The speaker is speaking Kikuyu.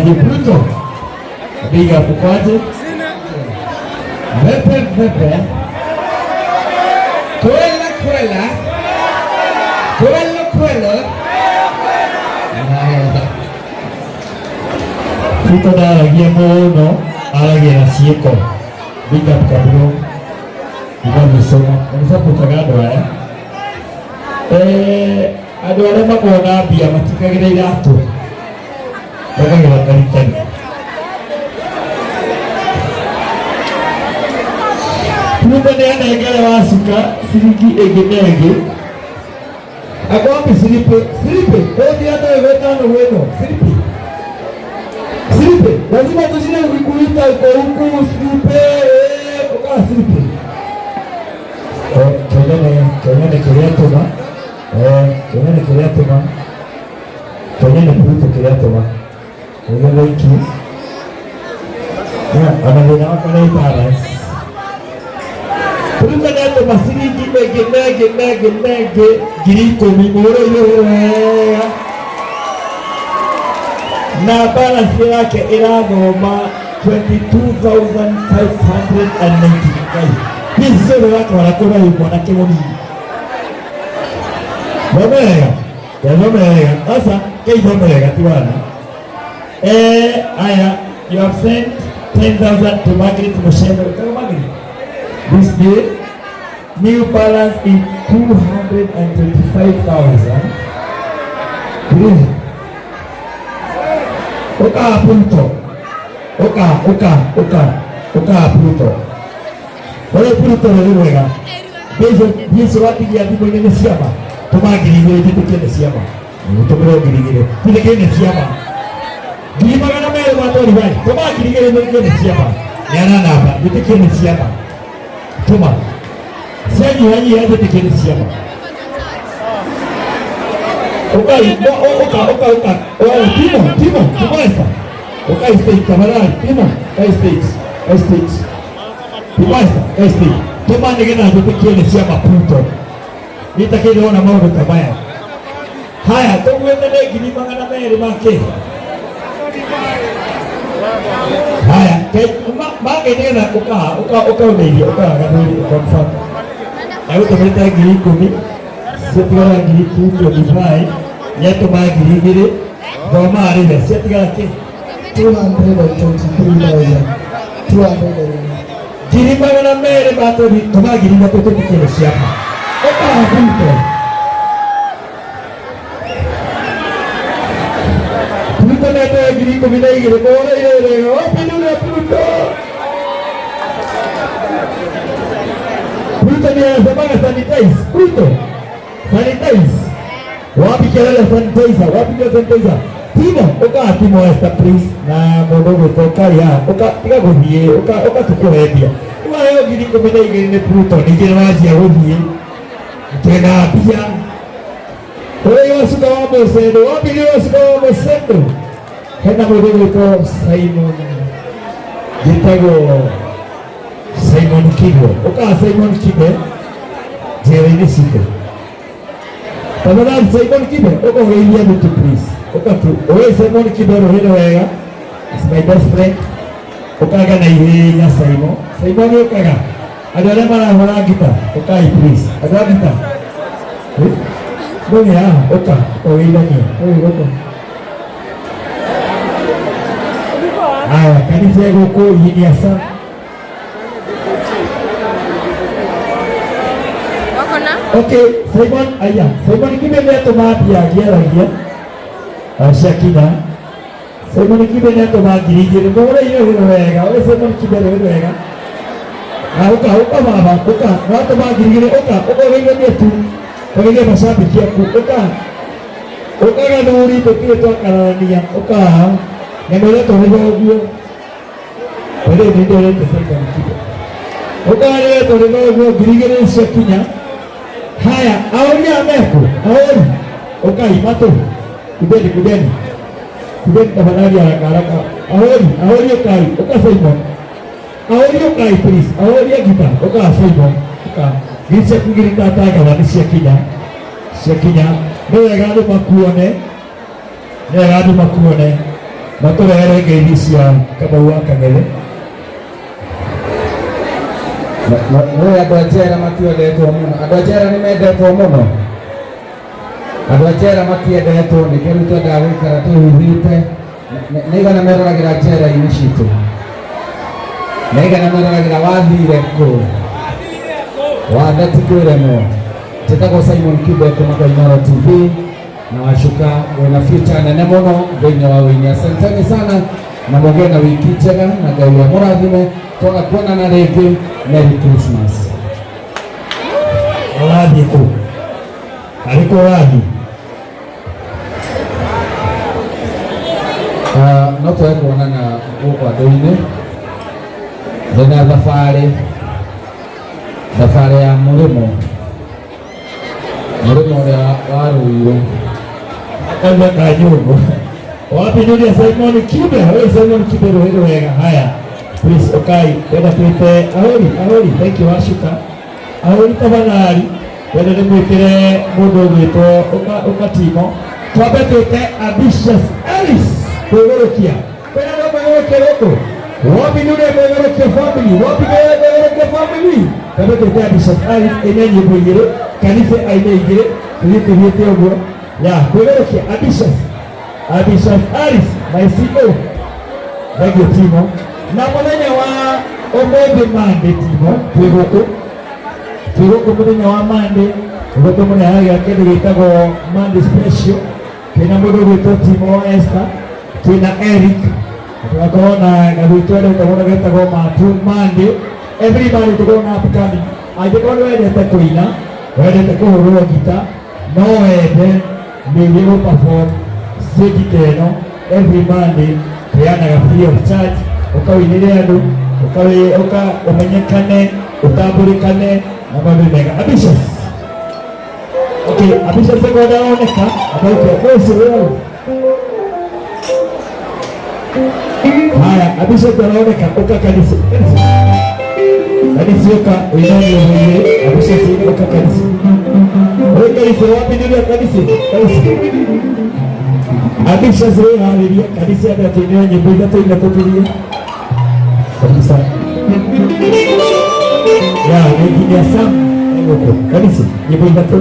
Kwaje Pluto? Big up kwaje? Vepe vepe. Kwela kwela. Kwela kwela. Pluto ndaragia mũno, aragia na ciĩko. Big up Kaburo. We love you so much. Na nĩsupportaga andũ aya. Eh, andũ arĩa makoragwo na mbia matikagĩra iratũ. Makagĩra karitani. Pluto nĩ anengere wacuka ciringi ĩngĩ na ĩngĩ. Akwambi silipe, silipe, kodi hata wewe tano weno, silipe. Silipe, lazima tushinde kuikuita uko huku silipe, eh, ukaa silipe. Eh, tuonane, tuonane kĩrĩa tũma. Eh, tuonane kĩrĩa tũma. Tuonane Pluto kĩrĩa tũma. Nĩguo thank you. Yeah, ona thĩna wakwa nĩ balance. Pluto nĩ atũma ciringi ĩngĩ na ĩngĩ na ĩngĩ na ĩngĩ 10,000 mũhũre wega na balance yake ĩrathoma 22,595. Hizi sio ũratwara kũraihu mwanake mũnini. Thome wega, thome wega. Sasa kei thome wega ti wana. Eh, aya, you have sent 10,000 to Margaret Mushendo. Tell Margaret. This day, new balance is 225,000. Please. Uka Pluto. Uka, uka, uka, uka Pluto. Wewe Pluto nĩ wega. Mbeca Jesu watigia thimũ-inĩ nĩ ciama. Tũma 2,000 njĩtĩkie nĩ ciama. Tũmĩrwo 2,000. Njĩtĩkie nĩ ciama. 225,000. Tũma 2,000 njĩtĩkie nĩ ciama. Neana namba njĩtĩkie nĩ ciama. Tũma. Cianyihanyiha njĩtĩkie nĩ ciama. Ukai, uka, uka, uka. Oh, Timo, Timo, Timo esta. Ukai stage, tafadhali. Timo, kai stage, kai stage. Timo esta, kai stage. Tũma nĩgetha njĩtĩkie nĩ ciama Pluto. Nitakĩire ona maũndũ ta maya. Haya, tũguĩte nĩ 200,000 ma kĩ? Haya, mangĩ nĩgetha ũka ũka ũkaunĩirie ũkagathũri confirm. Egũtũmĩte 10,000 ciatigara ngiri 225 nĩatũma 2,000 thoma arĩhe ciatigara kĩ? 223,200. 200,000 ma tũri tũma 3,000 tũtĩkĩre ciama. Ũkaha Pluto. Pluto nĩatũhe 12,000 mũhũrĩire wega wapindura Pluto. Pluto ni anasemaga sanitize. Pluto. Sanitize. Wapi kelele sanitizer? Wapi kelele sanitizer? Timo, uka Timo Esther please na mũndũ gwĩtwo Karia uka tiga gũthiĩ uka uka tũkũhendia. Waheo 12,000 nĩ Pluto ningĩ nĩ wanjia gũthiĩ. Twĩna mbia. Ũrĩa wacuka wa Mũcendo, wapi nĩ wacuka wa Mũcendo? Hena mũndũ gwĩtwo Simon njĩtagwo Simon Kibe. Uka Simon Kibe njĩra-inĩ citũ. Tafadhali Simon Kibe, uka ũgeithie andũ tu please. Uka tu. Oe Simon Kibe rũhĩre wega. Is my best friend. Ũkaga na ihenya Simon. Simon ũkaga. Andũ arĩa marahũra ngita, ũkai please. Andũ a ngita. Eh? Ndũng'e haha, ũka, ũgeithanie. Ũyũ ũka. Haya, kanitha ĩgũkũ Yiniasa. Wako na? Okay, Simon, aya, Simon Kibe nĩ atũma mbia ngĩaragia. Ciakinya. Simon Kibe nĩ atũma 2,000. Mũhũre irũhĩro wega. Ũyũ Simon Kibe rũhĩro wega. Na ũka, ũka baba, ũka. Nĩ watũma 2,000, ũka, ũka ũgeithanie tu. Ũgeithie macambĩki aku, ũka. Ũka gathuri tũtirĩ twakararania, ũka haha. Na mwĩre tũrĩ thoguo. Rĩu nĩ ndĩrĩte Simon Kibe. Ũka rĩrĩ tũrĩ thoguo 2,000 ciakinya. Haya, aũri aya meku, aũri. Ũkai matũ. Kujeni, kujeni. Kujeni tafadhali haraka haraka. Ahori, ahori ukai, uka Simon. Ahori ukai please. Ahori agita, uka Simon. Uka. Ngiri ciaku ngiri tatangatha nĩ ciakinya. Ciakinya. Nĩ wega andũ makuone. Nĩ wega andũ makuone. Matũrehere ngeithi cia Kamau wa Kang'ethe. Nĩ andũ a njera matiendetwo mũno, andũ a njera nĩ mendetwo mũno, andũ a njera matiendetwo, nĩkĩo rĩu twendaga gũikara twĩhithĩte. Nĩ aigana meroragĩra njera-inĩ citũ? Nĩ aigana meroragĩra wathire kũ? Wathe ti kwĩremwo. Njĩtagwo Simon Kibe kuma kwa Inooro TV na Wacuka wĩna future nene mũno thĩinĩ wa ũini. Asanteni sana na mũgĩe na wiki njega na Ngai amũrathime. Twaga kuonana rĩngĩ, Merry Christmas. Ũrathiĩ kũ? Arĩ kũ ũrathiĩ? Ah, no twage kuonana gũkũ andũ-inĩ. Ndĩna thabarĩ, thabarĩ ya mũrĩmo, mũrĩmo ũrĩa wa Ruiru. Akauma kanyũngũ. Wapi Julia Simon Kibe? Wewe Simon Kibe rũĩ wega. Haya. Please ukai. Wenda twite ahori, ahori. Thank you Washuka. Ahori tafadhali. Wenda ndĩmwĩkĩre mũndũ ũgwĩtwo ũka ũka Timo. Twambe twĩte Ambitious Alice kwĩgũrũkia. Kwĩna andũ kwĩgũrũkia gũkũ? Wapi Julia kwĩgũrũkia family? Wapi Julia kwĩgũrũkia family? Twambe twĩte Ambitious Alice ĩne nyĩmbo igĩrĩ, kanitha aine igĩrĩ, tũthiĩ tũthiĩte ũguo. Ya kwĩgũrũkia Ambitious. Ambitious Alice, my CEO. Thank you Timo. Na mũthenya wa ũmũthĩ Monday Timo, twĩ gũkũ. Twĩ gũkũ mũthenya wa Monday, nĩguo tũmũrehagĩra kĩndũ gĩtagwo Monday special. Twĩna mũndũ ũgwĩtwo Timo wa Esther, twĩna Eric, na tũgakorwo na gagwĩtwo endete mũno getagwo Matu Monday. Every Monday tũkorwo na upcoming. Angĩkorwo nĩ wendete kũina, wendete kũhũrwo ngita, no wende nĩũthiĩ gũ perform stage ta ĩno every Monday, tũheanaga free of charge, ũkawĩinĩre andũ, ũka ũmenyekane, ũtambũrĩkane na maũndũ mega. Ambitious. Okay, Ambitious sekonda aroneka, okay, ũcio wĩ Haya, Ambitious aroneka, ũka kanisa. Kanisa. Kanisa ũka, ũinanie ũhũire, Ambitious ũka kanisa. Wewe kanisa wapi ndio kanisa? Kanisa. Ambitious wĩharĩrie kanisa andũ akĩinĩra nyĩmbo ithatũ iria tũturie. Kabisa. Ya, nĩ nginya Sam egũkũ. Kanisa, nyĩmbo ithatũ.